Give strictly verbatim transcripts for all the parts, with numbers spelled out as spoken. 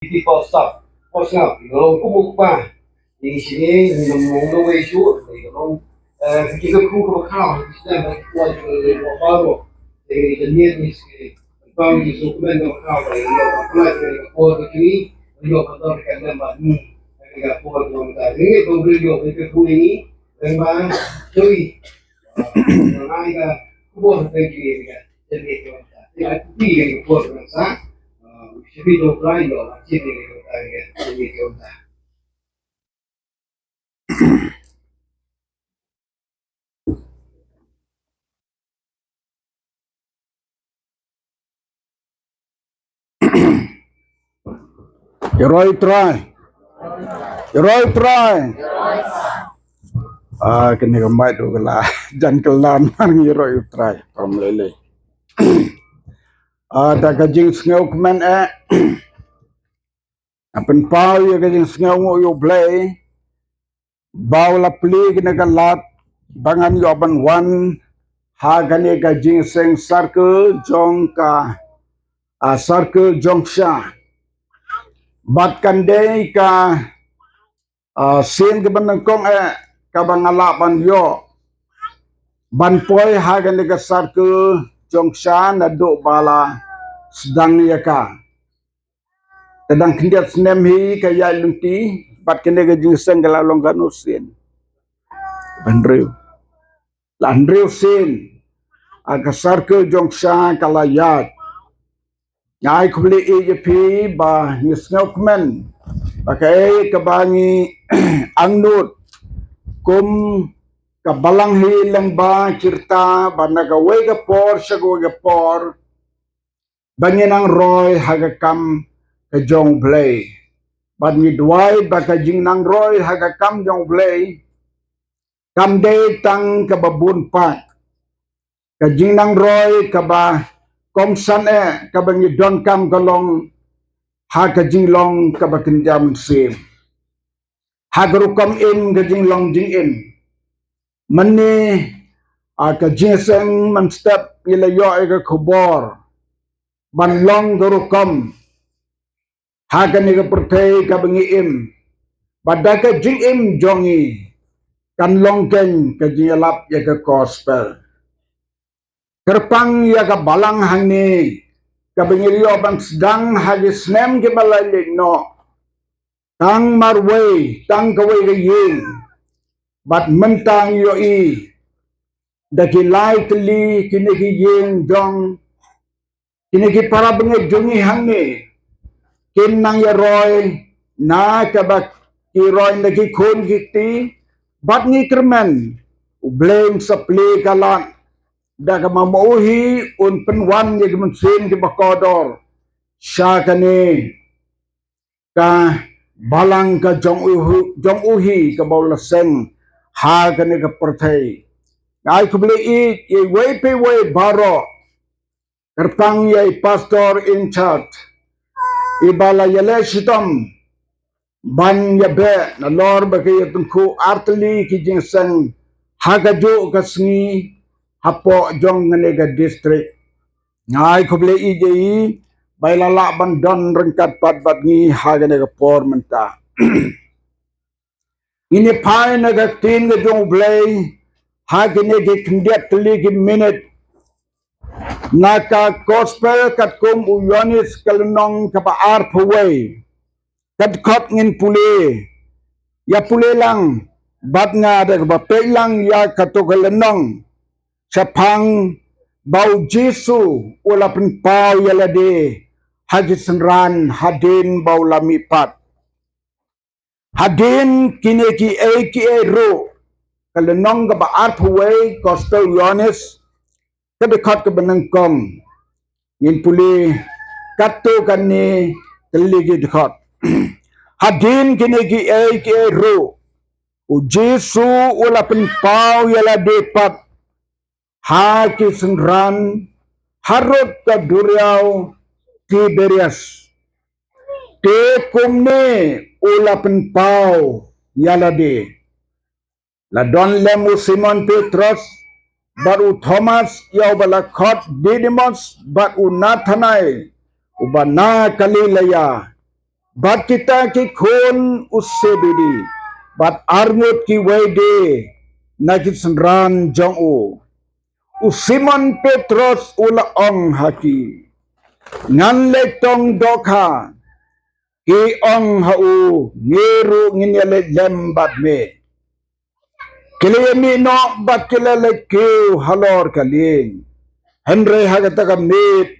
Ki por sngap, por sngap, ngi long kum u kpa. Ngi shini, ngi long long wei shu, ngi long, eh, ki ka khu ka khraw, ki snem ba ki por ki long ba ro. Ngi ka niat ngi shini, tang ngi su kmen ba khraw ba ngi long ba khraw ba ngi ka por ba kini, ngi long ba dor ka nem ba ni, ngi ka por ki long ta. Ngi ka por ki long ka khu ngi, ngi ba, tui. Ngi ka khu ba kini, ngi ka, ngi ka, ngi ka por ba sa, ngi ka por ba ngi ka, ngi ka. Ïaroh ïa u Trai. Ïaroh ïa u Trai. Ah, kane ka mic ruh ka la jan kylla, mar ngi ïaroh ïa u Trai. Pam lei lei. Ah, da ka jingsngew kmen eh. Nga pynpaw ïa ka jingsngewnguh ïa u Blei ba u la plie kane ka lad ba ngan ïoh ban wan ha kane ka jingïaseng circle jong ka, ah, circle jong sha. Bad kan dei ka, ah, sien kaba nyngkong eh kaba nga lah ban ïoh ban poi ha kane ka circle jong sha naduh ba la sdang ïa ka. Ka dang khyndiat snem hi ka ïaid lynti, bad kane ka jingïaseng ka la long katno sien? Hynriew. La hynriew sien. Ha ka circle jong sha ka la ïaid. Nga ai khublei ïa phi ba ngi sngew kmen ba kaei kaba ngi angnud kum ka balang hi lyngba ki rta ba na kawei ka por sha kawei ka por ba ngin nang roi ha ka kam ka jong u Blei. Bad ngi duwai ba ka jingnang roi ha ka kam jong u Blei kam dei tang kaba bun pat. Ka jingnang roi kaba kongsan eh kaba ngi donkam ka long ha ka jinglong kaba kynja mynsiem. Ha ka rukom im ka jinglong jingim. Mynne, ah, ka jingïaseng mynstep ngi la ïoh ïa ka khubor ban long ka rukom ha kane ka pyrthei kaba ngi im. Bad da ka jingim jong ngi kan long keiñ ka jingïalap ïa ka gospel. Kyrpang ïa ka balang hangne kaba ngi la ïoh ban sdang ha ki snem kiba la leit noh. Tang marwei, tang kawei ka ïing. Bad mynta ngi ïohi da ki lai tylli kine ki ïing jong kine ki para bangeit jong ngi hangne kin nang ïaroi na kaba ki roi na ki khun ki kti. Bad ngi kyrmen u Blei un sa plie ka lad da kaba ma u hi un pynwan ïa ki mynsiem kiba kordor sha kane ka balang ka jong u, jong u hi kaba u la seng ha kane ka pyrthei. Nga ai khublei ïa iwei pa iwei baroh, kyrpang ïa i pastor in charge iba la ïaleh shitom ban ïabeh nalor ba ka ïatyngkhuh artylli ki jingïaseng ha kajuh ka sngi hapoh jong kane ka district. Nga ai khublei ïa i ba i la lah ban don ryngkat pat bad ngi ha kane ka por mynta. Ngin ïa phai na ka ktien ka jong u Blei ha kine ki khyndiat tylli ki minit na ka gospel katkum u Ïoannis ka lynnong kaba arphew wei. Ka dkhot ngin pule. Ïa pule lang bad nga da kaba peit lang ïa kato ka lynnong. Shaphang ba u Jisu u la pynpaw ïa lade ha ki synran hadien ba u la mihpat. Hadien kine kiei kiei ruh, ka lynnong kaba arphew wei gospel Ïoannis, ka dkhot kaba nyngkong. Ngin pule katto katne tylli ki dkhot. Hadien kine kiei kiei ruh, u Jisu u la pynpaw ïa lade pat ha ki synran harud ka duriaw Tiberias. Te kumne u la pynpaw ïa lade. La don lem u Simon Petros bad u Thomas ïa uba la khot Didimus bad u Nathanael uba na Galilea. bad kita ki khun u Sebedi, bad arngut kiwei de na ki synran jong u. U Simon Petros u la ong ha ki, ngan leit tong dohkha. Ki ong ha u, ngi ruh ngin ïaleit lem bad me. Ki la ïamih noh bad ki la leit kiew halor ka lieng. Hynrei ha kata ka miet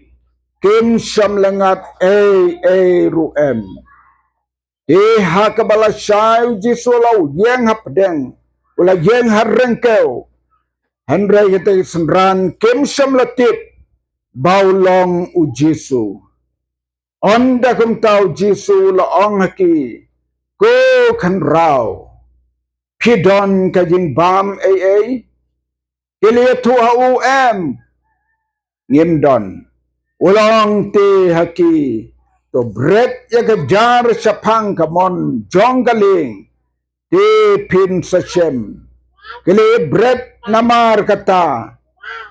kim shym la ngat ei ei ruh em. Te ha kaba lashai u Jisu u la ïeng hapdeng, u la ïeng ha ryngkew. Hynrei kita ki synran kim shym la tip ba u long u Jisu. Ynda kumta u Jisu u la ong ha ki, ko khynraw, phi don ka jingbam ei ei? Ki la ïathuh ha u, em, ngim don. U la ong te ha ki, to bret ïa ka jar shaphang ka mon jong ka lieng, te phin sa shem. Ki la bret namar kata,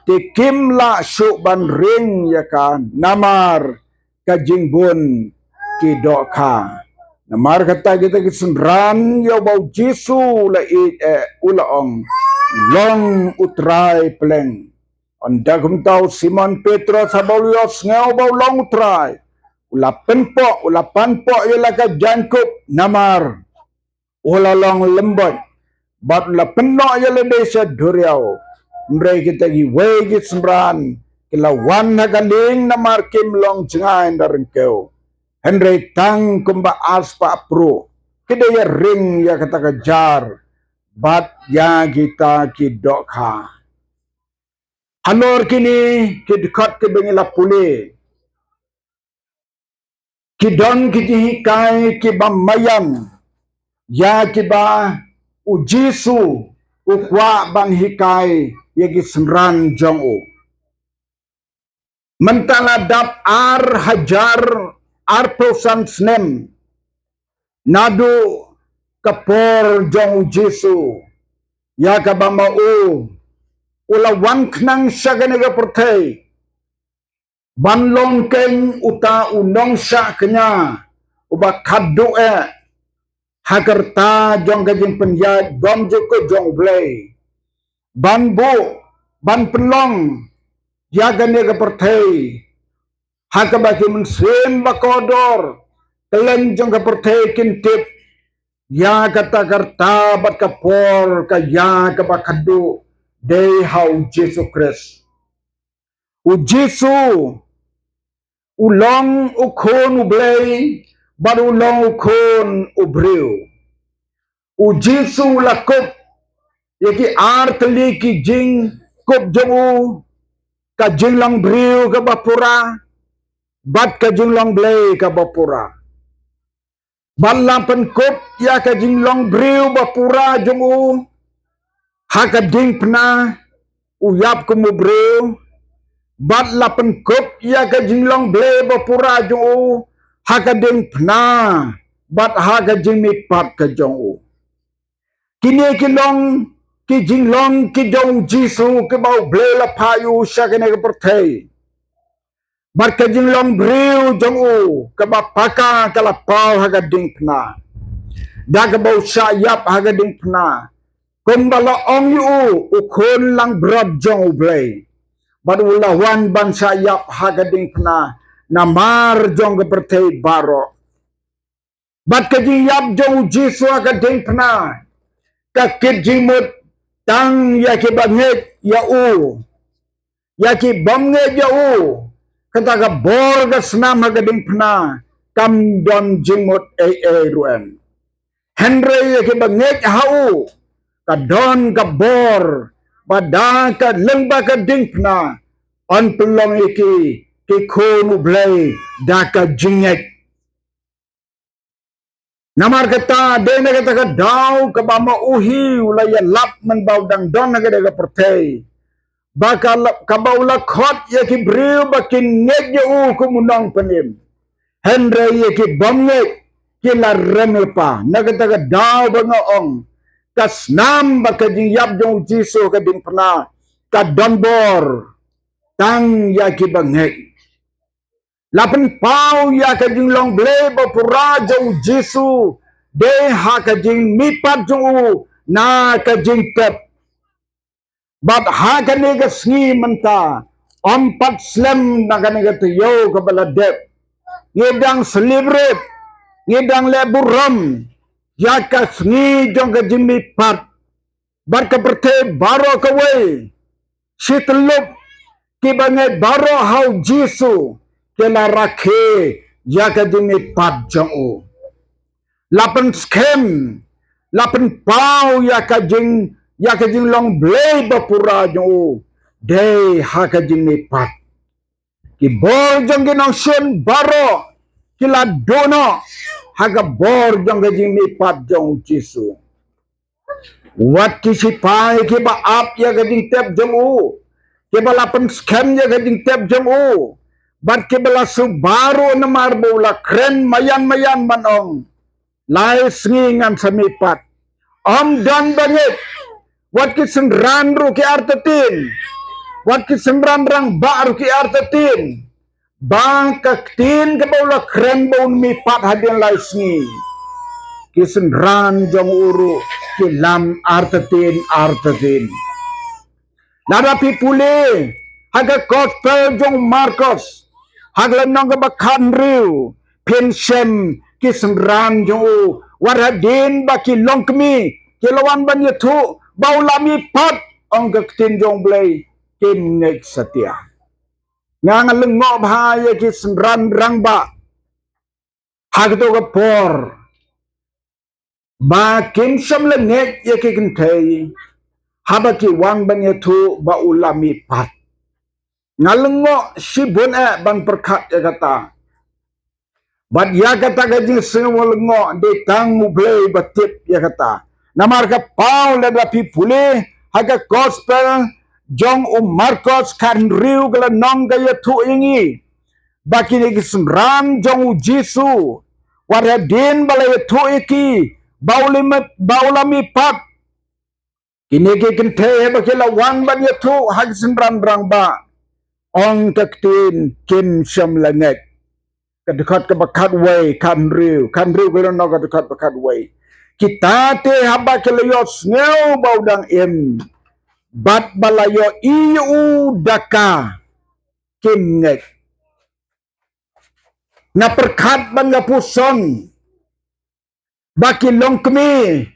te kim lah shuh ban ring ïa ka namar ka jingbun ki dohkha. Namar kata kita ki synran ïa uba u Jisu u la ïeit eh, u la ong, long u Trai pleng. Ynda kumta u Simon Petros haba u la ïohsngew ba u long u Trai, u la pynpoh, u la panpoh ïa la ka jaiñkup namar u la long lembot, bad u la pynnoh ïa lade sha duriaw. Hynrei kita kiwei ki synran ki la wan ha ka lieng namar kim long jngai na ryngkew. Hynrei tang kumba ar spah pruh ki da ïaring ïa kata ka jar bad ïa kita ki dohkha. Halor kine ki dkhot kiba ngi la pule, ki don ki jinghikai kiba maïan ïa kiba u Jisu u kwah ban hikai ïa ki synran jong u. Mynta la dap ar hajar arphew san snem naduh ka por jong u Jisu, ïa kaba ma u u la wan khnang sha kane ka pyrthei ban long kein uta u nongshah kñia uba khadduh eh ha ka rta jong ka jingpynïaid bymjukut jong U Blei, ban buh, ban pynlong ïa kane ka pyrthei ha kaba ki mynsiem ba kordor kylleng jong ka pyrthei kin tip ïa kata ka rta bad ka por ka ïa kaba khadduh, dei ha u Jisu Khrist. U Jisu u long u Khun U Blei bad u long u Khun u briew. U Jisu u la kup ïa ki ar tylli ki jingkup jong u, ka jinglong briew kaba pura bad ka jinglong Blei kaba pura. Bad la pynkup ïa ka jinglong briew ba pura jong u ha ka diengphna, u ïap kum u briew. Bad la pynkup ïa ka jinglong Blei ba pura jong u ha ka diengphna bad ha ka jingmihpat ka jong u. Kine ki long ki jinglong ki jong u Jisu kiba U Blei la phah ïa u sha kane ka pyrthei. Bad ka jinglong briew jong u kaba paka ka la paw ha ka diengphna, da kaba u shah ïap ha ka diengphna, kumba la ong ïa u, u Khun langbrot jong U Blei. Bad u la wan ban shah ïap ha ka diengphna namar jong ka pyrthei baroh. Bad ka jingïap jong u Jisu ha ka diengphna ka kit jingmut tang ïa kiba ngeit ïa u. Ïa ki bym ngeit ïa u, kata ka bor ka snam ha ka diengphna kam don jingmut ei ei ruh em. Hynrei ïa kiba ngeit ha u, ka don ka bor ba da ka lyngba ka diengphna yn pynlong ïa ki ki khun U Blei da ka jingngeit. Namar kata, dei na kata ka daw kaba ma u hi u la ïalap mynba u dang don ha kane ka pyrthei, ba ka la, kaba u la khot ïa ki briew ba kin ngeit ïa u kum u Nongpynim. Hynrei ïa ki bym ngeit ki la rem lypa. Na kata ka daw ba nga ong, ka snam bad ka jingïap jong u Jisu ha ka diengphna ka don bor tang ïa kiba ngeit. La pynpaw ïa ka jinglong Blei ba pura jong u Jisu dei ha ka jingmihpat jong u na ka jingtep. Bad ha kane ka sngi mynta, ym pat slem na kane ka taïew kaba la dep, ngi dang celebrate, ngi dang leh burom ïa ka sngi jong ka jingmihpat. Bad ka pyrthei baroh kawei, shi tyllup kiba ngeit baroh ha u Jisu, ki la rakhe ïa ka jingmihpat jong u. La pynskhem, la pynpaw ïa ka jing, ïa ka jinglong Blei ba pura jong u dei ha ka jingmihpat. Ki bor jong ki nongshun baroh ki la duh noh ha ka bor jong ka jingmihpat jong u Jisu. Wat ki sipai kiba ap ïa ka jingtep jong u, kiba la pynskhem ïa ka jingtep jong u, bad kiba la suba ruh namar ba u la kren maïan maïan ban ong, lai sngi ngan sa mihpat. Ym don ba ngeit. Wat ki synran ruh ki artatien, wat ki synran rangbah ruh ki artatien ba ka ktien kaba u la kren ba un mihpat hadien lai sngi, ki synran jong u ruh ki lam artatien artatien. Lada phi pule ha ka gospel jong u Markos, ha ka lynnong kaba khathynriew, phin shem ki synran jong u, wat hadien ba ki longkmie ki la wan ban ïathuh ba u la mihpat, ong ka ktien jong u Blei, kim ngeit satia. Nga nga lyngngoh bha ïa ki synran rangbah ha kato ka por ba kim shym la ngeit ïa ki kynthei haba ki wan ban ïathuh ba u la mihpat. Nga lyngngoh shibun eh ban pyrkhat ïa kata. Bad ïa kata ka jingsngew lyngngoh dei tang u Blei ba tip ïa kata. Namar ka paw lada phi pule ha ka gospel jong u Markos khathynriew ka lynnong ka ïathuh ïa ngi ba kine ki synran jong u Jisu, wat hadien ba la ïathuh ïa ki ba u la mih, ba u la mihpat, kine ki kynthei haba ki la wan ban ïathuh ha ki synran rangbah, ong ka ktien kim shym la ngeit. Ka dkhot kaba khatwei, khathynriew, khathynriew ka lynnong, ka dkhot ba khatwei. Kita te haba ki la ïohsngew ba u dang im bad ba la ïohi ïa u da ka, kim ngeit. Nga pyrkhat bad nga puson ba ki longkmie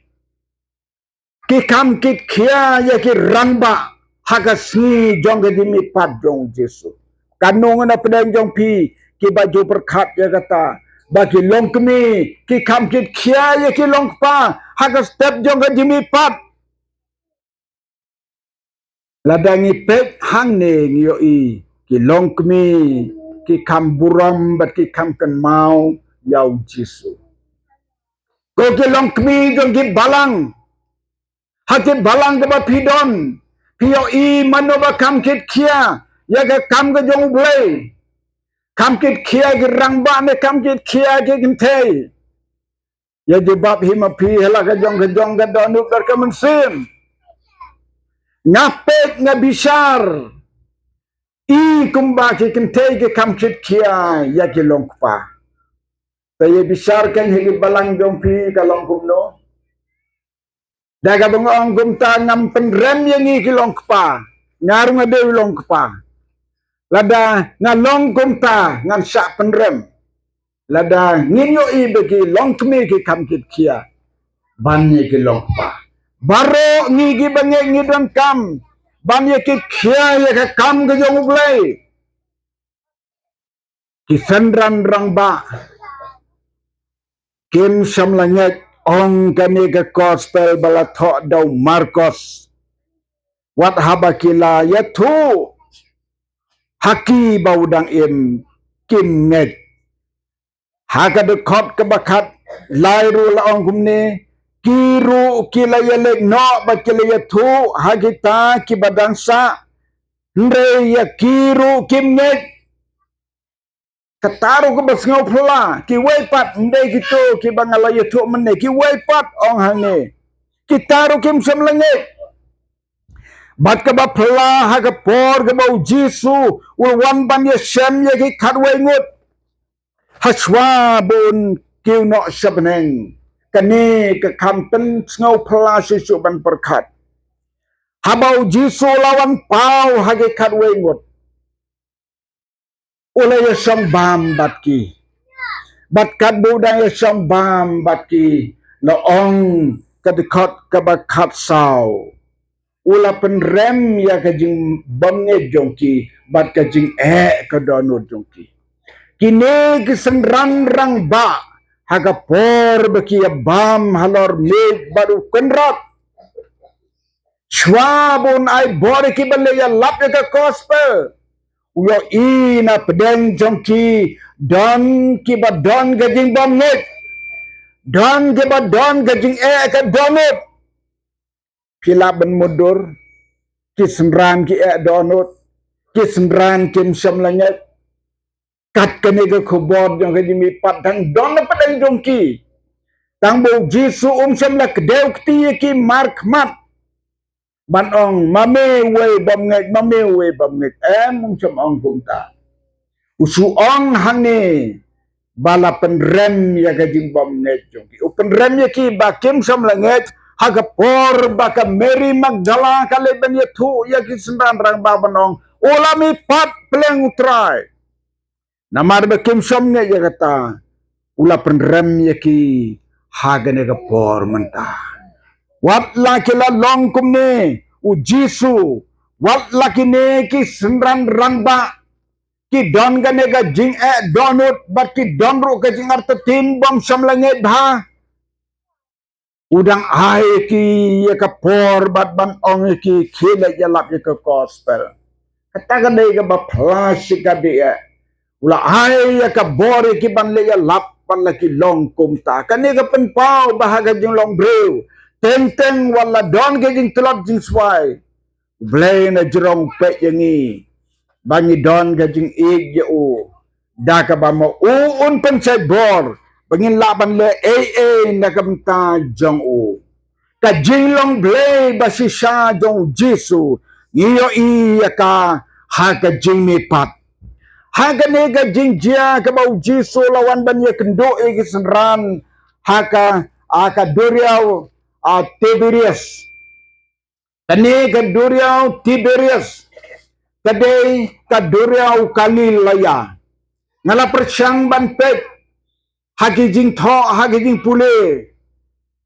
ki kham kit khia ïa ki rangbah ha ka sngi jong ka jingmihpat jong u Jisu. Katno ngan ong pdeng jong phi kiba ju pyrkhat ïa kata ba ki longkmie ki kham kit khia ïa ki longkpa ha ka step jong ka jingmihpat. Lada ngi peit hangne ngi ïohi ki longkmie ki kham burom bad ki kham kynmaw ïa u Jisu. Ko ki longkmie jong ki balang, ha ki balang kaba phi don, phi ïohi mano ba kham kit khia ïa ka kam ka jong u Blei, kham kit khia ki rangbah ne kham kit khia ki kynthei? Ïa jubab hi ma phi ha la ka jong ka jong ka dohnud bad ka mynsiem. Nga peit nga bishar, i kumba ki kynthei ki kham kit khia ïa ki longkpa. Te ïa bishar kan ha ki balang jong phi ka long kumno? Da kaba nga ong kumta ngam pynrem ïa ngi ki longkpa. Nga ruh nga dei u longkpa. Lada nga long kumta ngan shah pynrem. Lada ngin ïohi ba ki longkmie ki kham kit khia ban ïa ki longkpa. Baroh ngi kiba ngeit ngi donkam ban ïa kit khia ïa ka kam ka jong u Blei. Ki synran rangbah kim shym la ngeit, ong kane ka gospel ba la thoh da u Markos. Wat haba ki la ïathuh ha ki ba u dang im, kim ngeit. Ha ka dkhot kaba khatlai ruh la ong kumne, ki ruh ki la ïaleit noh bad ki la ïathuh ha kita kiba dang sah, hynrei ïa ki ruh kim ngeit. Kata ruh kaba sngewphylla, kiwei pat, ym dei kito kiba nga la ïathuh mynne, kiwei pat, ong hangne, kita ruh kim shym la ngeit. Bad kaba phylla, ha ka por kaba u Jisu u la wan ban ïashem ïa ki khatwei ngut, Hashwa ba un kiew noh sha bneng, kane ka kham pynsngew phylla shuh shuh ban pyrkhat. Haba u Jisu u la wan paw ha ki khatwei ngut, u la ïashong bam bad ki. Bad katba u dang ïashong bam bad ki, la ong ka dkhot kaba khatsaw, u la pynrem ïa ka jingbymngeit jong ki bad ka jingeh ka dohnud jong ki. Kine ki synran rangbah, ha ka por ba ki ïa bam halor miej bad u kynrad, shuwa ba un ai bor ïa ki ban leit ïalap ïa ka gospel, u ïohi na pdeng jong ki don kiba don ka jingbymngeit, don kiba don ka jingeh ka dohnud. Phi lah ban mutdur, ki synran ki eh dohnud, ki synran kim shym la ngeit. Kat kane ka khubor jong ka jingmihpat dang don na pdeng jong ki. Tang ba u Jisu um shym la kdew kti ïa ki markhmat ban ong, ma me uwei bymngeit, ma me uwei bymngeit. Em, um shym ong kumta. U shu ong hangne ba la pynrem ïa ka jingbymngeit jong ki. U pynrem ïa ki ba kim shym la ngeit, ha ka por ba ka Mary Magdala ka leit ban ïathuh ïa ki synran rangbah ban ong, u la mihpat pleng u Trai. Namar ba kim shym ngeit ïa kata, u la pynrem ïa ki ha kane ka por mynta. Wat la ki la long kumne, u Jisu, wat la kine ki synran rangbah ki don kane ka jingeh dohnud bad ki don ruh ka jingartatien bym shym la ngeit bha, u dang ai ïa ki ïa ka por bad ban ong ïa ki, khie leit ïalap ïa ka gospel. Kata ka dei kaba phylla shikaddei eh. U la ai ïa ka bor ïa ki ban leit ïalap, bad la ki long kumta. Kane ka pynpaw ba ha ka jinglong briew, teng teng wat la don ka jingtlot jingswai, U Blei na jrong peit ïa ngi ba ngi don ka jingïeit ïa u, da kaba ma u un pynshait bor ba ngin lah ban leh ei ei na ka bynta jong u. Ka jinglong Blei ba shisha jong u Jisu, ngi ïohi ïa ka ha ka jingmihpat. Ha kane ka jingjia kaba u Jisu la wan ban ïakynduh ïa ki synran ha ka, ha ka duriaw, ah, Tiberias. Kane ka duriaw Tiberias ka dei ka duriaw Galilea. Nga la pyrshang ban peit ha ki jingthoh, ha ki jingpule,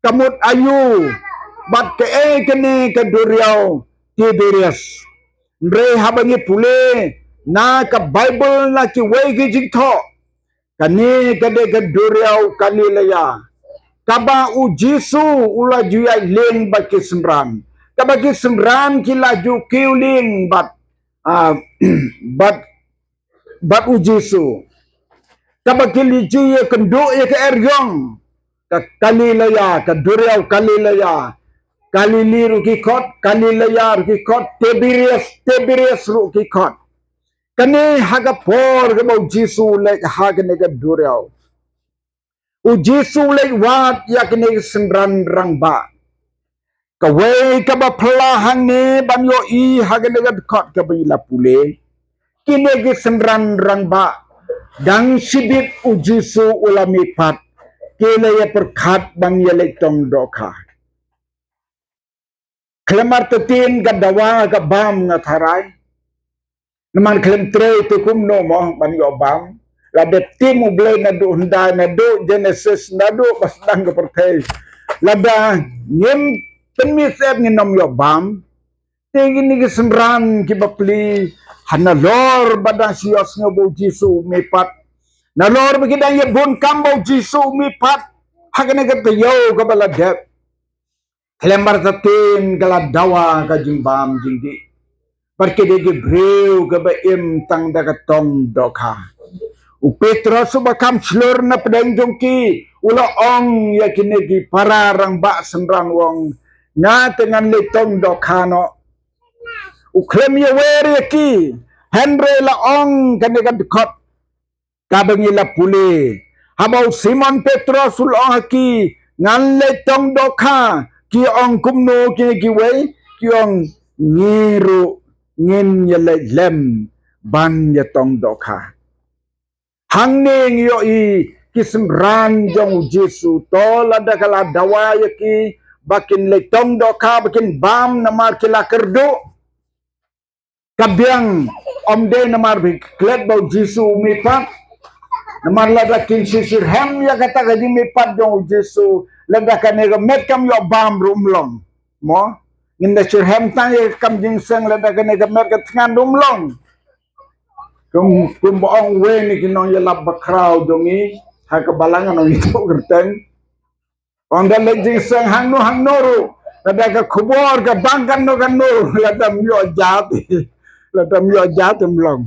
ka mut aïu bad kaei kane ka duriaw Tiberias. Hynrei haba ngi pule na ka Baibl, na kiwei ki jingthoh, kane ka dei ka duriaw Galilea, kaba u Jisu u la ju ïaid lieng bad ki synran, kaba ki synran ki la ju kiew lieng bad, ah, bad, bad u Jisu, kaba ki la ju ïakynduh ïa ka eriong, ka Galilea, ka duriaw Galilea. Galili ruh ki khot, Galilea ruh ki khot, Tiberias, Tiberias ruh ki khot. Kane ha ka por kaba u Jisu u leit ha kane ka duriaw, u Jisu u leit wad ïa kine ki synran rangbah. Kawei kaba phylla hangne ban ïohi ha kane ka dkhot kaba ngi la pule, kine ki synran rangbah, dang shibit u Jisu u la mihpat, ki la ïa pyrkhat ban ïa leit tong dohkha. Khlem artatien ka dawa ka bam, nga tharai. Namar khlem trei te kumno mo ban ïoh bam. Lada tim U Blei naduh hyndai, naduh Genesis, naduh ba sdang ka pyrthei, lada ngim pynmih syep ngin ym ïoh bam. Te kine ki synran kiba plie, ha nalor ba dang shu ïohsngew ba u Jisu u mihpat, nalor ba ki dang ïa bun kam ba u Jisu u mihpat ha kane ka taïew kaba la dep, khlem artatien ka la dawa ka jingbam jingdih. Bad ki dei ki briew kiba im tang da ka tong dohkha. U Petros uba kham shlur na pdeng jong ki, u la ong ïa kine ki para rangbah synran, u ong, nga te ngan leit tong dohkha noh. U khlem ïa wer ïa ki, hynrei la ong kane ka dkhot kaba ngi la pule, haba u Simon Petros u la ong ha ki, ngan leit tong dohkha, ki ong kumno kine kiwei? Ki ong, ngi ruh ngin ïa leit lem ban ïa tong dohkha. Hangne ngi ïohi ki synran jong u Jisu, to lada ka la dawa ïa ki ba kin leit tong dohkha, ba kin bam, namar ki la kyrduh. Ka biang, ym dei namar ba ki klet ba u Jisu u mihpat. Namar lada kin shu shitrhem ïa kata ka jingmihpat jong u Jisu, lada kane ka met kam ïoh bam ruh ym long. Mo, ngin da shitrhem tang ïa ka kam jingseng, lada kane ka met ka thngan ruh ym long. Kum, kumba ong uwei na ki nongïalap bakhraw jong ngi ha ka balang, nongïathuh kyrteng. Ong, da leit jingseng hangno hangno ruh, lada ka khubor ka bang kano kano, lada ym ïoh jat, lada ym ïoh jat ym long.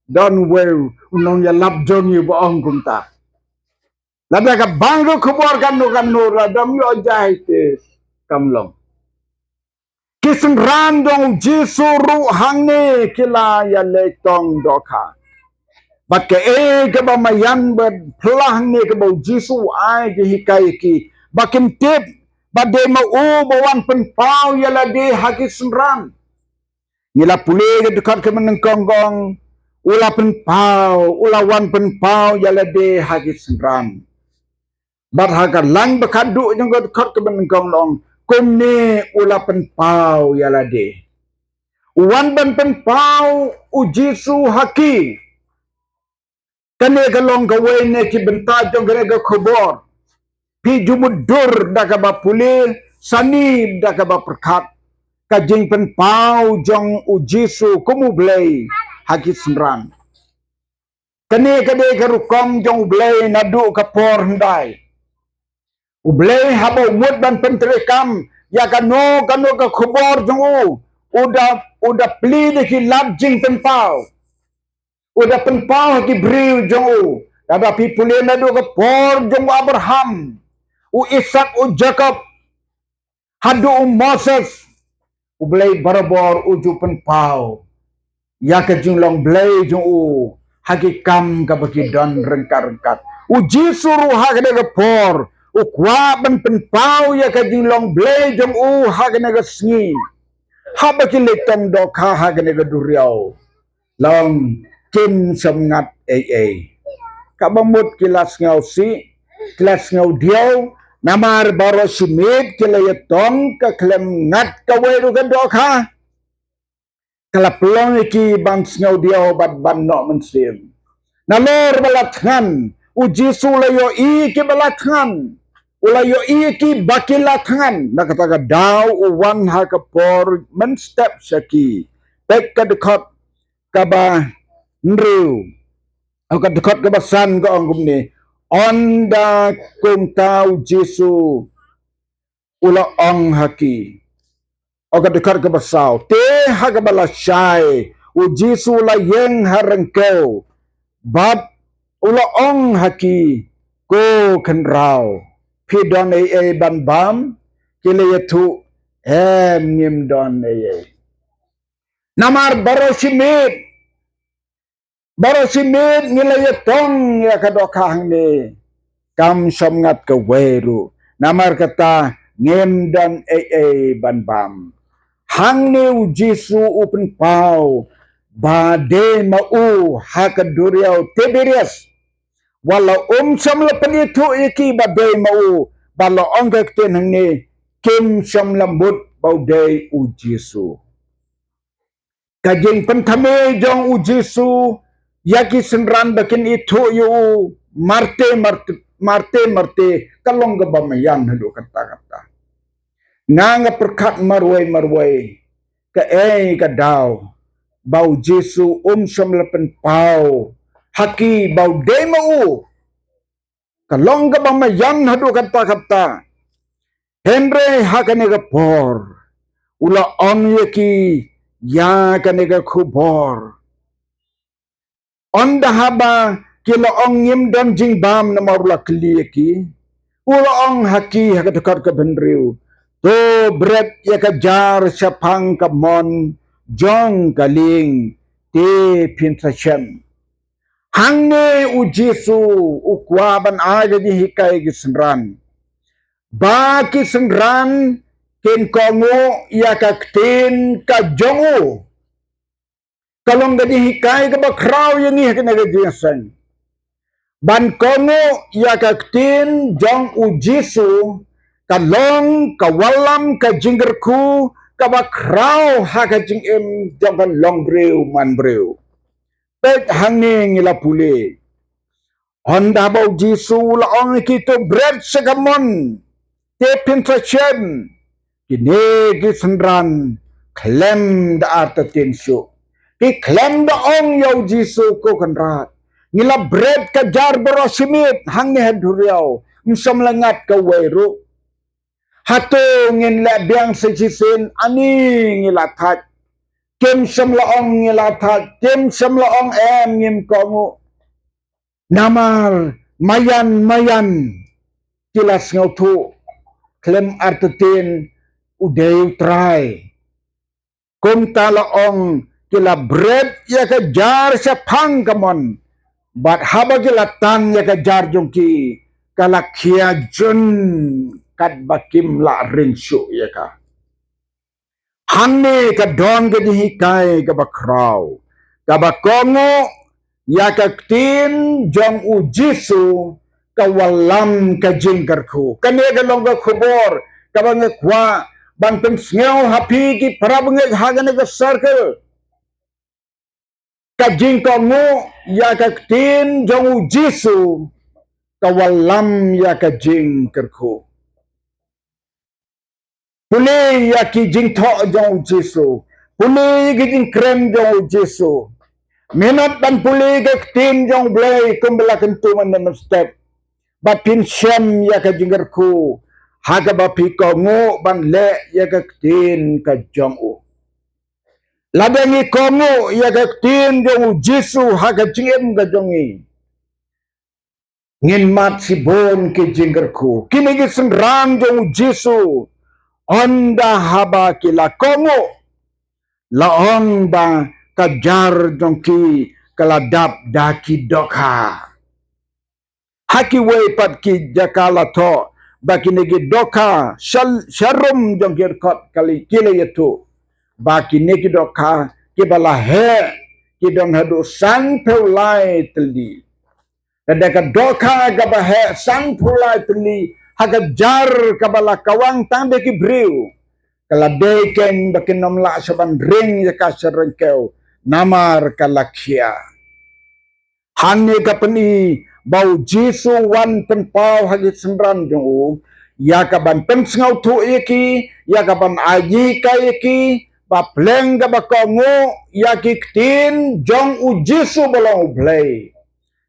Don uwei u nongïalap jong ngi ba ong kumta. Lada ka bang ruh khubor kano kano, lada ym ïoh jat te kam long. Ki synran jong u Jisu ruh hangne ki la ïaleit tong dohkha. Bad kaei kaba maïan bad phylla hangne kaba u Jisu u ai jinghikai ïa ki, ba kin tip ba dei ma u ba wan pynpaw ïa lade ha ki synran. Ngi la pule ka dkhot kaba nyngkong, u la pynpaw, u la wan pynpaw ïa lade ha ki synran. Bad ha ka lain ba khadduh jong ka dkhot kaba nyngkong, la ong, kumne u la pynpaw ïa lade. U wan ban pynpaw u Jisu ha ki. Kane ka long kawei na ki bynta jong kane ka khubor. Phi ju mutdur da kaba pule, sani da kaba pyrkhat ka jingpynpaw jong u Jisu kum u Blei ha ki synran. Kane ka dei ka rukom jong u Blei naduh ka por hyndai. U Blei haba u mut ban pyntreikam ïa kano kano ka khubor jong u, u da, u da plie da ki lad jingpynpaw. U da pynpaw ha ki briew jong u. Lada phi pule naduh ka por jong u Abraham, u Isak, u Jakob, haduh u Moses, u Blei barabor u ju pynpaw ïa ka jinglong Blei jong u ha ki kam kaba ki don ryngkat ryngkat. U Jisu ruh ha kane ka por u kwah ban pynpaw ïa ka jinglong Blei jong u ha kane ka sngi. Haba ki leit tong dohkha ha kane ka duriaw, la ong, kim shym ngat ei ei. Kaba mut ki la sngewsih, ki la sngewdiaw, namar baroh shi miet ki la ïatong, ka khlem ngat kawei ruh ka dohkha. Ka la pynlong ïa ki ban sngewdiaw bad ban noh mynsiem. Nalor ba la thngan, u Jisu u la ïohi ïa ki ba la thngan. U la ïohi ïa ki ba ki la thngan. Na kata ka daw u wan ha ka por mynstep sha ki. Peit ka dkhot kaba hynriew. Ka dkhot kaba san ka ong kumne. Ynda kumta u Jisu u la ong ha ki. Ka dkhot kaba saw. Te ha kaba lashai, u Jisu u la ïeng ha ryngkew bad u la ong ha ki, ko khynraw, phi don ei ei ban bam? Ki la ïathuh, em, ngim don ei ei. Namar baroh shi miet, baroh shi miet ngi la ïatong ïa ka dohkha hangne. Kam shym ngat kawei ruh. Namar kata ngim don ei ei ban bam. Hangne u Jisu u pynpaw ba dei ma u ha ka duriaw Tiberias. Wat la um shym la pynithuh ïa ki ba dei ma u, bad la ong ka ktien hangne, kim shym la mut ba u dei u Jisu. Ka jingpynthame jong u Jisu ïa ki synran ba kin ithuh ïa u marti marti, marti marti, ka long kaba maïan haduh katta katta. Nga nga pyrkhat marwei marwei, kaei ka daw ba u Jisu um shym la pynpaw ha ki ba u dei ma u. Ka long kaba maïan haduh katta katta. Hynrei ha kane ka por u la ong ïa ki ïa kane ka khubor. Ynda haba ki la ong, ngim don jingbam, namar u la kylli ïa ki, u la ong ha ki ha ka dkhot kaba hynriew, to bret ïa ka jar shaphang ka mon jong ka lieng, te phin sa shem. Hangne u Jisu u kwah ban ai ka jinghikai ki synran ba ki synran kin kohnguh ïa ka ktien ka jong u. Ka long ka jinghikai kaba khraw ïa ngi ha kane ka jingïaseng. Ban kohnguh ïa ka ktien jong u Jisu ka long ka wallam ka jingkyrkhu kaba khraw ha ka jingim jong ka longbriew manbriew. Peit hangne ngi la pule. Hynda ba u Jisu u la ong ïa ki to bret sha ka mon, te phin sa shem. Kine ki synran khlem da artatien shuh. Ki khlem da ong ïa u Jisu, ko Kynrad, ngi la bret ka jar baroh shi miet hangne ha duriaw, ym shym la ngat kawei ruh. Hato ngin leh biang sa shisien, ani ngi la thait. Kim shym la ong ngi la thait, kim shym la ong em ngim kohnguh. Namar maïan maïan ki la sngewthuh khlem artatien u dei u Trai. Kumta la ong ki la bret ïa ka jar shaphang ka mon, bad haba ki la tang ïa ka jar jong ki, ka la khia jun katba kim lah ring shuh ïa ka. Hangne ka don ka jinghikai kaba khraw, kaba kohnguh ïa ka ktien jong u Jisu ka wallam ka jingkyrkhu. Kane ka long ka khubor kaba nga kwah ban pynsngew ha phi ki para bangeit ha kane ka circle. Ka jingkohnguh ïa ka ktien jong u Jisu ka wallam ïa ka jingkyrkhu. Pule ïa ki jingthoh jong u Jisu. Pule ïa ki jingkren jong u Jisu. Minot ban pule ïa ka ktien jong u Blei kumba la kyntu mynne mynstep. Bad phin shem ïa ka jingkyrkhu ha kaba phi kohnguh ban leh ïa ka ktien ka jong u. Lada ngi kohnguh ïa ka ktien jong u Jisu ha ka jingim ka jong ngi, ngin mad shibun ki jingkyrkhu. Kine ki synran jong u Jisu, hynda haba ki la kohnguh, la ong ba ka jar jong ki ka la dap da ki dohkha. Ha kiwei pat ki jaka la thoh ba kine ki dohkha shal-, sharum jong ki dkhot kali ki la ïathuh ba kine ki dohkha kiba la heh ki don haduh sanphew lai tylli. Lada ka dohkha kaba heh sanphew lai tylli ha ka jar kaba la kawang tang da ki briew, ka la dei kein ba kin ym lah shuh ban ring ïa ka sha ryngkew namar ka la khia. Hangne ka pyni ba u Jisu wan pynpaw ha ki synran jong u ïa ka ban pynsngewthuh ïa ki, ïa ka ban ai jinghikai ïa ki ba pleng kaba kohnguh ïa ki ktien jong u Jisu ba long u Blei,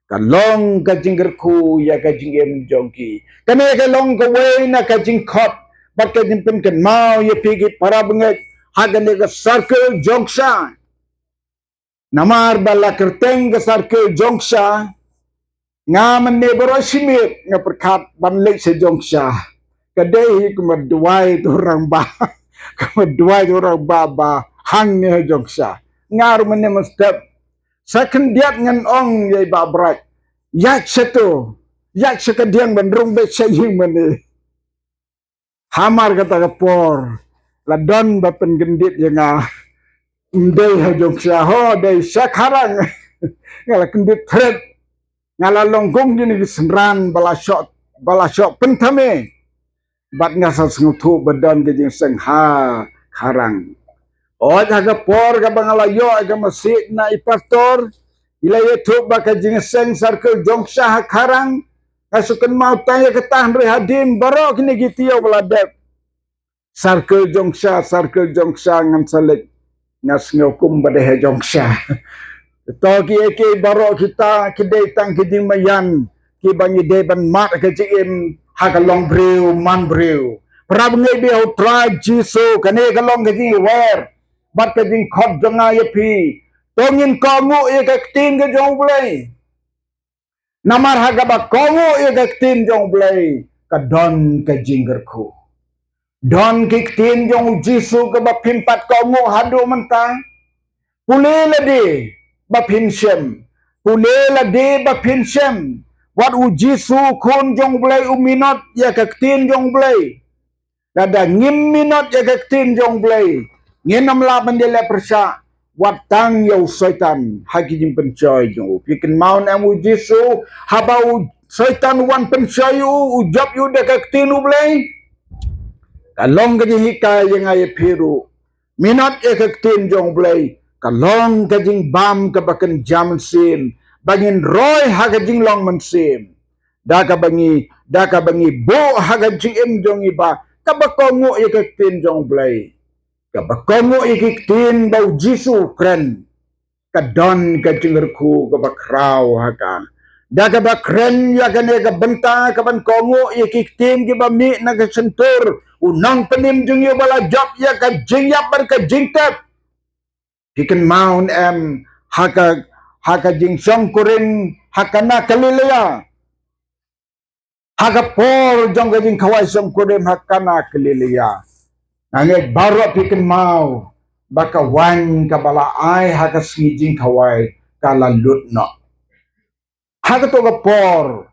ka long ka jingkyrkhu ïa ka jingim jong ki. Kane ka long kawei na ka jingkhot bad ka jingpynkynmaw ïa phi ki para bangeit ha kane ka circle Jongksha. Namar ba la kyrteng ka circle Jongksha, nga mynne baroh shi miet nga pyrkhat ban leit sha Jongksha. Ka dei hi kumba duwai tu rangbah. Kumba duwai tu rangbah ba hangne ha Jongksha. Nga ruh mynne mynstep, sa khyndiat ngan ong ïa i Bah Bright, ïaid sha tu, ïaid sha ka diang ban rung beit sha ïing mynne. Hamar kata ka por la don ba pynkyndit ïa nga. Ym dei ha Jongksha, ho, dei sha Kharang. Nga la kyndit thret. Nga la long kum kine ki synran ba la shoh, ba la shoh pynthame. Bad nga sa sngewthuh ba don ka jingïaseng ha Kharang. Hooid, ha ka por kaba nga la ïoh ïa ka message na i pastor, i la ïathuh ba ka jingïaseng circle Jongksha ha Kharang, nga shu kynmaw tang ïa kata, hynrei hadien baroh kine ki taïew ba la dep, circle Jongksha, circle Jongksha ngan sa leit. Nga sngew kumba dei ha Jongksha. To kiei kiei baroh kita ki dei tang ki jingmaïan kiba ngi dei ban mad ha ka jingim ha ka longbriew manbriew. Para bangeit ba ïeit ha u Trai Jisu, kane ka long ka jingïawer bad ka jingkhot jong nga ïa phi. To ngin kohnguh ïa ka ktien ka jong u Blei. Namar ha kaba kohnguh ïa ka ktien jong u Blei ka don ka jingkyrkhu. Don ki ktien jong u Jisu kaba phim pat kohnguh haduh mynta? Pule lade ba phin shem. Pule lade ba phin shem. Wat u Jisu, Khun jong u Blei, u minot ïa ka ktien jong u Blei. Lada ngim minot ïa ka ktien jong u Blei, ngin ym lah ban ïaleh pyrshah wat tang ïa u Soitan ha ki jingpynshoi jong u. Phi kynmaw ne em u Jisu, haba u Soitan u wan pynshoi ïa u, u jop ïa u da ka ktien U Blei? Ka long ka jinghikai ïa nga ïa phi ruh. Minot ïa ka ktien jong U Blei ka long ka jingbam kaba kynja mynsiem, ba ngin roi ha ka jinglong mynsiem. Da kaba ngi, da kaba ngi buh ha ka jingim jong ngi ba kaba kohnguh ïa ka ktien jong U Blei, kaba kohnguh ïa ki ktien ba u Jisu u kren, ka don ka jingkyrkhu kaba khraw ha ka. Da kaba kren ïa kane ka bynta kaban kohnguh ïa ki ktien kiba mih na ka shyntur u nongpynim jong ngi uba la jop ïa ka jingïap bad ka jingtep. Phi kynmaw ne em, ha ka, ha ka jingshongkurim ha Kana Galilea? Ha ka por jong ka jingkhawai shongkurim ha Kana Galilea, nga ngeit baroh phi kynmaw ba ka waiñ kaba la ai ha ka sngi jingkhawai ka la lut noh. Ha kato ka por,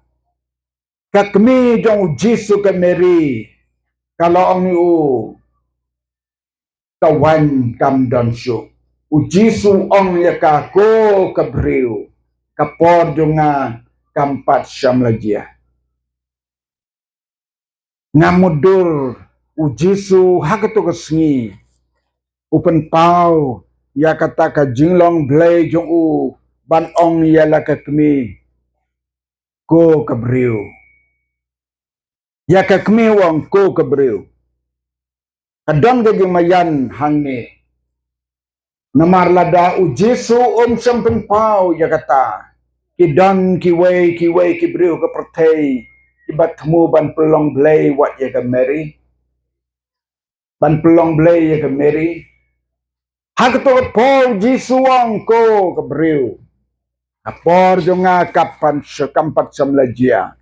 ka kmie jong u Jisu, ka Mary, ka la ong ïa u, ka waiñ kam don shuh. U Jisu u ong ïa ka, ko ka briew, ka por jong nga kam pat shym la jia. Nga mutdur u Jisu ha kato ka sngi u pynpaw ïa kata ka jinglong Blei jong u ban ong ïa la ka kmie, ko ka briew. Ïa ka kmie u ong, ko ka briew. Ka don ka jingmaïan hangne. Namar lada u Jisu um shym pynpaw ïa kata, ki don kiwei kiwei ki briew ka pyrthei kiba thmu ban pynlong Blei wat ïa ka Mary. Ban pynlong Blei ïa ka Mary. Ha kato ka por u Jisu u ong, ko ka briew, ka por jong nga kam pat sh-, kam pat shym la jia.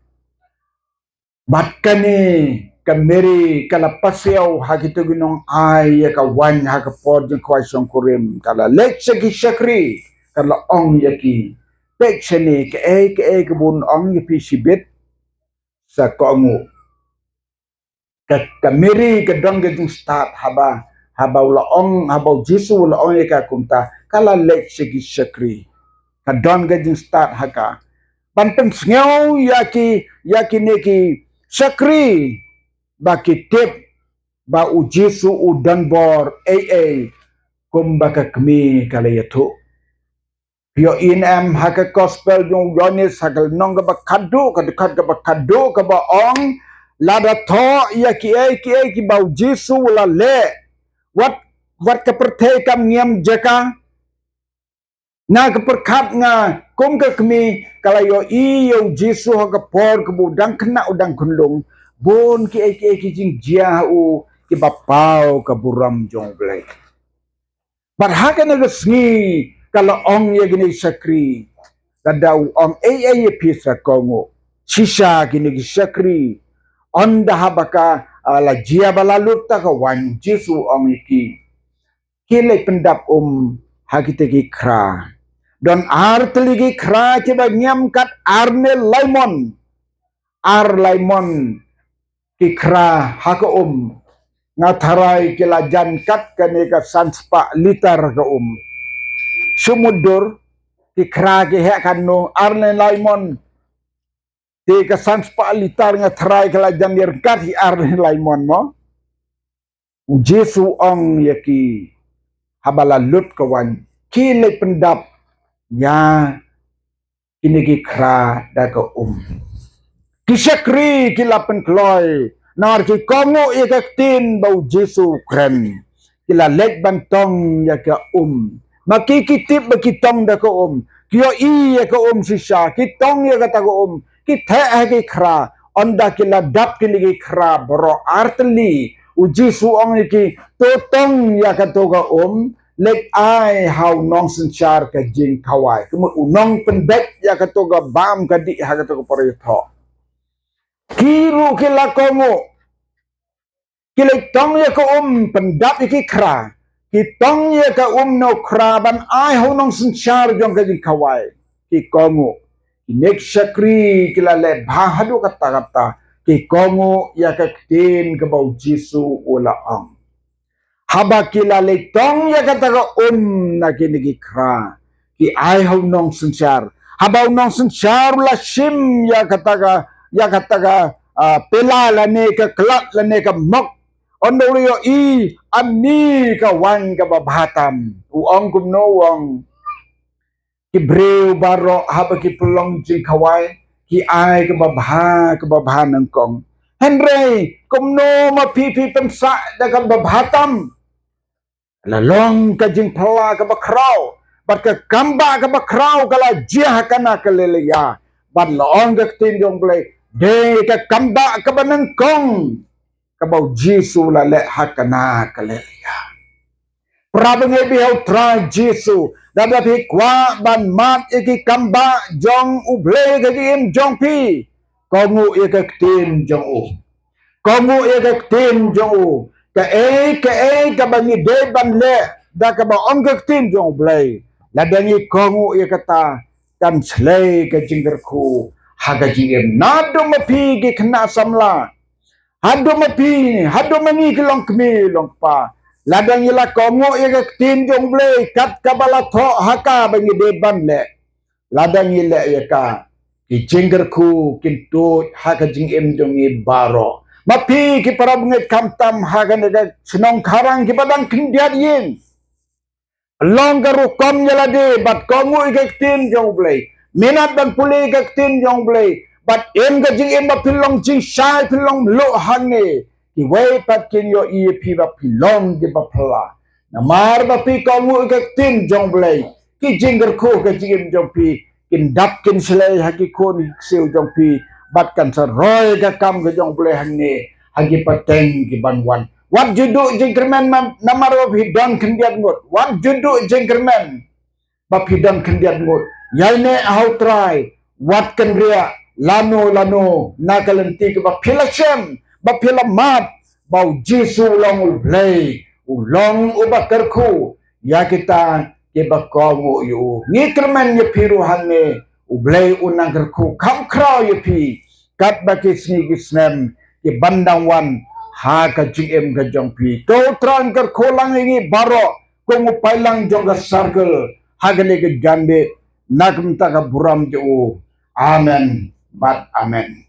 Bad kane ka Mary ka la pasiaw ha kito ki nongai ïa ka waiñ ha ka por jingkhawai shongkurim, ka la leit sha ki shakri, ka la ong ïa ki, peit shane, kaei kaei kaba un ong ïa phi shibit, sa kohnguh. Ka, ka Mary ka don ka jingstad haba, haba u la ong, haba u Jisu u la ong ïa ka kumta, ka la leit sha ki shakri. Ka don ka jingstad ha ka ban pynsngew ïa ki, ïa kine ki shakri ba ki tip ba u Jisu u don bor ei ei kumba ka kmie ka la ïathuh. Phi ïohi ne em ha ka gospel jong u Ïoannis, ha ka lynnong kaba khatduh, ka dkhot kaba khatduh kaba ong, lada thoh ïa kiei kiei kiba u Jisu u la leh, wat, wat ka pyrthei kam ngiam jaka. Na ka pyrkhat nga, kum ka kmie, ka la ïohi ïa u Jisu ha ka por kaba u dang khynnah, u dang khunlung, bun kiei kiei ki jingjia ha u kiba paw ka burom jong U Blei. Bad ha kane ka sngi ka la ong ïa kine ki shakri, lada u ong ei ei ïa phi sa kohnguh. Shisha kine ki shakri, ynda haba ka, ah, la jia ba la lut ta ka waiñ, u Jisu u ong ïa ki, ki leit pyndap um ha kita ki khra. Don ar tylli ki khra kiba ngiam kat ar ne lai mon. Ar lai mon ki khra ha ka um. Nga tharai ki la jan kat kane ka san spah litar ka um. Shu mutdur, ki khra ki heh katno, ar ne lai mon. Te ka san spah litar nga tharai ka la jan ryngkat hi ar ne lai mon mo. U Jisu u ong ïa ki, haba la lut ka waiñ, ki leit pyndap ïa kine ki khra da ka um. Ki shakri ki la pynkloi, namar ki kohnguh ïa ka ktien ba u Jisu u kren. Ki la leit ban tong ïa ka um. Ma ki, ki tip ba ki tong da ka um. Ki ïohi ïa ka um shisha, ki tong ïa kata ka um. Ki theh ha ki khra, ynda ki la dap kine ki khra baroh ar tylli, u Jisu u ong ïa ki, to tong ïa kato ka um, leit ai ha u nongsynshar ka jingkhawai. Ka mut u nongpynbeit ïa kato ka bam ka dih ha kato ka por ïathoh. Ki ruh ki la kohnguh. Ki leit tong ïa ka um, pyndap ïa ki khra. Ki tong ïa ka um na u khra ban ai ha u nongsynshar jong ka jingkhawai. Ki kohnguh. Kine ki shakri ki la leh bha haduh katta katta. Ki kohnguh ïa ka ktien kaba u Jisu u la ong. Haba ki la leit tong ïa kata ka um na kine ki khra, ki ai ha u nongsynshar. Haba u nongsynshar u la shim ïa kata ka, ïa kata ka, ah, pela lane ka klat lane ka mok, un da u la ïohi ani ka waiñ kaba bha tam. U ong kumno? U ong, ki briew baroh haba ki pynlong jingkhawai, ki ai kaba bha, kaba bha nyngkong. Hynrei kumno ma phi, phi pynsah da kaba bha tam? La long ka jingphylla kaba khraw, bad ka kambah kaba khraw ka la jia ha Kana Galilea. Bad la ong ka ktien jong U Blei, dei ka kambah kaba nyngkong kaba U Jisu u la leh ha Kana Galilea. Para bangeit ba ïeit ha U Trai Jisu, lada phi kwah ban mad ïa ki kambah jong U Blei ha ka jingim jong phi, kohnguh ïa ka ktien jong u. Kohnguh ïa ka ktien jong u. Kaei kaei kaba ngi dei ban leh da kaba ong ka ktien jong U Blei, lada ngi kohnguh ïa kata, kan shlei ka jingkyrkhu ha ka jingim. Naduh ma phi ki khynnah samla, haduh ma phi, haduh ma ngi ki longkmie longkpa, lada ngi la kohnguh ïa ka ktien jong U Blei kat kaba la thoh ha ka ba ngi dei ban leh, lada ngi leh ïa ka, ki jingkyrkhu kin tuid ha ka jingim jong ngi baroh. Ma phi ki para bangeit, khamtam ha kane ka shnong Kharang, kiba dang khyndiat ïing, long ka rukom ïa lade bad kohnguh ïa ka ktien jong U Blei, minot ban pule ïa ka ktien jong U Blei, bad im ka jingim ba phin long jingshai, phin long mluh hangne. Kiwei pat kin ïohi ïa phi ba phi long kiba phylla. Namar ba phi kohnguh ïa ka ktien jong U Blei, ki jingkyrkhu ha ka jingim jong phi kin dap kin shlei ha ki khun ki ksiew jong phi, bad kan sa roi ka kam ka jong U Blei hangne ha ki pateng ki ban wan. Wat ju duh jingkyrmen, namar ba phi don khyndiat ngut. Wat ju duh jingkyrmen ba phi don khyndiat ngut. Ïaineh ha U Trai, wat kynriah lano lano na ka lynti kaba phi la shem, ba phi la mad ba U Jisu u long U Blei, u long uba kyrkhu ïa kita kiba kohnguh ïa u. Ngi kyrmen ïa phi ruh hangne, U Blei un nang kyrkhu kham khraw ïa phi katba ki sngi ki snem ki ban dang wan ha ka jingim ka jong phi. To U Trai un kyrkhu lang ïa ngi baroh kum u paidlang jong ka circle ha kane ka janmiet, na ka bynta ka burom jong u. Amen bad amen.